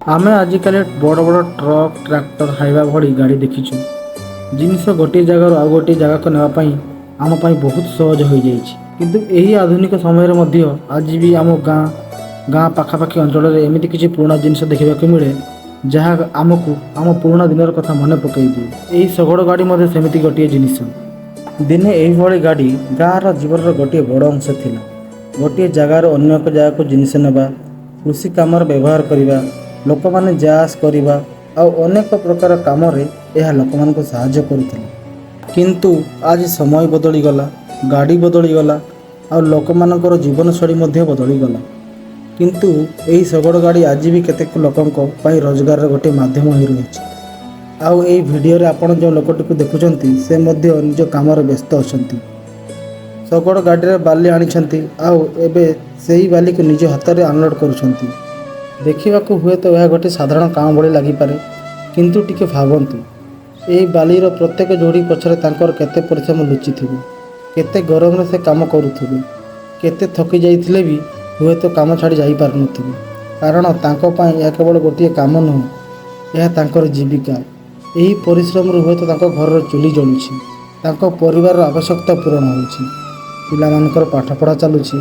ଆମେ ଆଜିକାଲି ବଡ଼ ବଡ଼ ଟ୍ରକ୍, ଟ୍ରାକ୍ଟର, ହାଇୱା ଭଳି ଗାଡ଼ି ଦେଖିଛୁ। ଜିନିଷ ଗୋଟିଏ ଜାଗାରୁ ଆଉ ଗୋଟିଏ ଜାଗାକୁ ନେବା ପାଇଁ ଆମ ପାଇଁ ବହୁତ ସହଜ ହୋଇଯାଇଛି। କିନ୍ତୁ ଏହି ଆଧୁନିକ ସମୟରେ ମଧ୍ୟ ଆଜି ବି ଆମ ଗାଁ ଗାଁ ପାଖାପାଖି ଅଞ୍ଚଳରେ ଏମିତି କିଛି ପୁରୁଣା ଜିନିଷ ଦେଖିବାକୁ ମିଳେ, ଯାହା ଆମକୁ ଆମ ପୁରୁଣା ଦିନର କଥା ମନେ ପକାଇ ଦିଏ। ଏହି ଶଗଡ଼ ଗାଡ଼ି ମଧ୍ୟ ସେମିତି ଗୋଟିଏ ଜିନିଷ। ଦିନେ ଏହିଭଳି ଗାଡ଼ି ଗାଁର ଜୀବନର ଗୋଟିଏ ବଡ଼ ଅଂଶ ଥିଲା। ଗୋଟିଏ ଜାଗାରୁ ଅନ୍ୟ ଏକ ଜାଗାକୁ ଜିନିଷ ନେବା, କୃଷି କାମରେ ବ୍ୟବହାର କରିବା, ଲୋକମାନେ ଯାଆସ କରିବା ଆଉ ଅନେକ ପ୍ରକାର କାମରେ ଏହା ଲୋକମାନଙ୍କୁ ସାହାଯ୍ୟ କରୁଥିଲା। କିନ୍ତୁ ଆଜି ସମୟ ବଦଳିଗଲା, ଗାଡ଼ି ବଦଳିଗଲା ଆଉ ଲୋକମାନଙ୍କର ଜୀବନଶୈଳୀ ମଧ୍ୟ ବଦଳିଗଲା। କିନ୍ତୁ ଏହି ଶଗଡ଼ ଗାଡ଼ି ଆଜି ବି କେତେକ ଲୋକଙ୍କ ପାଇଁ ରୋଜଗାରର ଗୋଟିଏ ମାଧ୍ୟମ ହୋଇ ରହିଛି। ଆଉ ଏହି ଭିଡ଼ିଓରେ ଆପଣ ଯେଉଁ ଲୋକଟିକୁ ଦେଖୁଛନ୍ତି, ସେ ମଧ୍ୟ ନିଜ କାମରେ ବ୍ୟସ୍ତ ଅଛନ୍ତି। ଶଗଡ଼ ଗାଡ଼ିରେ ବାଲି ଆଣିଛନ୍ତି ଆଉ ଏବେ ସେହି ବାଲିକୁ ନିଜ ହାତରେ ଅନଲୋଡ଼ କରୁଛନ୍ତି। ଦେଖିବାକୁ ହୁଏତ ଏହା ଗୋଟିଏ ସାଧାରଣ କାମ ଭଳି ଲାଗିପାରେ, କିନ୍ତୁ ଟିକେ ଭାବନ୍ତୁ, ଏହି ବାଲିର ପ୍ରତ୍ୟେକ ଯୋଡ଼ି ପଛରେ ତାଙ୍କର କେତେ ପରିଶ୍ରମ ଲୁଚିଥିବ, କେତେ ଗରମରେ ସେ କାମ କରୁଥିବେ, କେତେ ଥକି ଯାଇଥିଲେ ବି ହୁଏତ କାମ ଛାଡ଼ି ଯାଇପାରୁନଥିବେ। କାରଣ ତାଙ୍କ ପାଇଁ ଏହା କେବଳ ଗୋଟିଏ କାମ ନୁହେଁ, ଏହା ତାଙ୍କର ଜୀବିକା। ଏହି ପରିଶ୍ରମରୁ ହୁଏତ ତାଙ୍କ ଘରର ଚୁଲି ଜଳୁଛି, ତାଙ୍କ ପରିବାରର ଆବଶ୍ୟକତା ପୂରଣ ହେଉଛି, ପିଲାମାନଙ୍କର ପାଠପଢ଼ା ଚାଲୁଛି।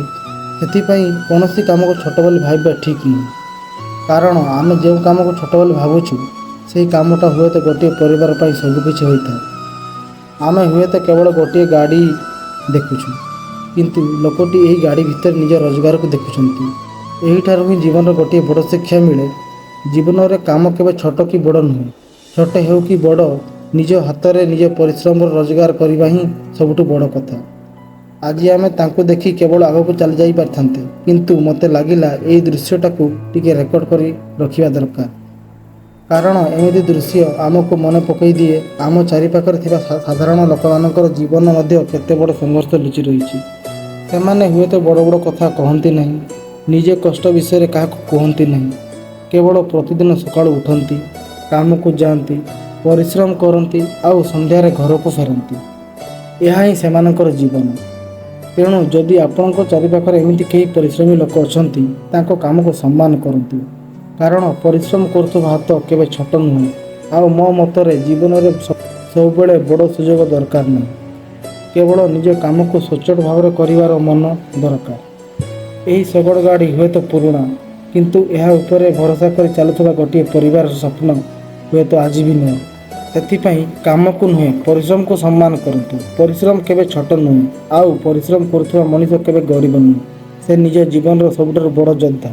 ସେଥିପାଇଁ କୌଣସି କାମକୁ ଛୋଟ ବୋଲି ଭାବିବା ଠିକ୍ ନୁହେଁ। କାରଣ ଆମେ ଯେଉଁ କାମକୁ ଛୋଟ ବୋଲି ଭାବୁଛୁ, ସେହି କାମଟା ହୁଏତ ଗୋଟିଏ ପରିବାର ପାଇଁ ସବୁକିଛି ହୋଇଥାଏ। ଆମେ ହୁଏତ କେବଳ ଗୋଟିଏ ଗାଡ଼ି ଦେଖୁଛୁ, କିନ୍ତୁ ଲୋକଟି ଏହି ଗାଡ଼ି ଭିତରେ ନିଜ ରୋଜଗାରକୁ ଦେଖୁଛନ୍ତି। ଏହିଠାରୁ ହିଁ ଜୀବନର ଗୋଟିଏ ବଡ଼ ଶିକ୍ଷା ମିଳେ। ଜୀବନରେ କାମ କେବେ ଛୋଟ କି ବଡ଼ ନୁହେଁ। ଛୋଟ ହେଉ କି ବଡ଼, ନିଜ ହାତରେ ନିଜ ପରିଶ୍ରମର ରୋଜଗାର କରିବା ହିଁ ସବୁଠୁ ବଡ଼ କଥା। ଆଜି ଆମେ ତାଙ୍କୁ ଦେଖି କେବଳ ଆଗକୁ ଚାଲି ଯାଇପାରିଥାନ୍ତେ, କିନ୍ତୁ ମୋତେ ଲାଗିଲା ଏହି ଦୃଶ୍ୟଟାକୁ ଟିକେ ରେକର୍ଡ଼ କରି ରଖିବା ଦରକାର। କାରଣ ଏମିତି ଦୃଶ୍ୟ ଆମକୁ ମନେ ପକାଇ ଦିଏ, ଆମ ଚାରିପାଖରେ ଥିବା ସାଧାରଣ ଲୋକମାନଙ୍କର ଜୀବନ ମଧ୍ୟ କେତେ ବଡ଼ ସଂଘର୍ଷ ଲୁଚି ରହିଛି। ସେମାନେ ହୁଏତ ବଡ଼ ବଡ଼ କଥା କହନ୍ତି ନାହିଁ, ନିଜ କଷ୍ଟ ବିଷୟରେ କାହାକୁ କୁହନ୍ତି ନାହିଁ। କେବଳ ପ୍ରତିଦିନ ସକାଳୁ ଉଠନ୍ତି, କାମକୁ ଯାଆନ୍ତି, ପରିଶ୍ରମ କରନ୍ତି ଆଉ ସନ୍ଧ୍ୟାରେ ଘରକୁ ଫେରନ୍ତି। ଏହା ହିଁ ସେମାନଙ୍କର ଜୀବନ। ତେଣୁ ଯଦି ଆପଣଙ୍କ ଚାରିପାଖରେ ଏମିତି କେହି ପରିଶ୍ରମୀ ଲୋକ ଅଛନ୍ତି, ତାଙ୍କ କାମକୁ ସମ୍ମାନ କରନ୍ତୁ। କାରଣ ପରିଶ୍ରମ କରୁଥିବା ହାତ କେବେ ଛୋଟ ନୁହେଁ। ଆଉ ମୋ ମତରେ ଜୀବନରେ ସବୁବେଳେ ବଡ଼ ସୁଯୋଗ ଦରକାର ନାହିଁ, କେବଳ ନିଜ କାମକୁ ସଚ୍ଚୋଟ ଭାବରେ କରିବାର ମନ ଦରକାର। ଏହି ଶଗଡ଼ ଗାଡ଼ି ହୁଏତ ପୁରୁଣା, କିନ୍ତୁ ଏହା ଉପରେ ଭରସା କରି ଚାଲୁଥିବା ଗୋଟିଏ ପରିବାରର ସ୍ୱପ୍ନ ହୁଏତ ଆଜି ବି ନୁହେଁ। ସେଥିପାଇଁ କାମକୁ ନୁହେଁ, ପରିଶ୍ରମକୁ ସମ୍ମାନ କରନ୍ତୁ। ପରିଶ୍ରମ କେବେ ଛୋଟ ନୁହେଁ ଆଉ ପରିଶ୍ରମ କରୁଥିବା ମଣିଷ କେବେ ଗରିବ ନୁହେଁ। ସେ ନିଜ ଜୀବନର ସବୁଠାରୁ ବଡ଼ ଯୋଦ୍ଧା।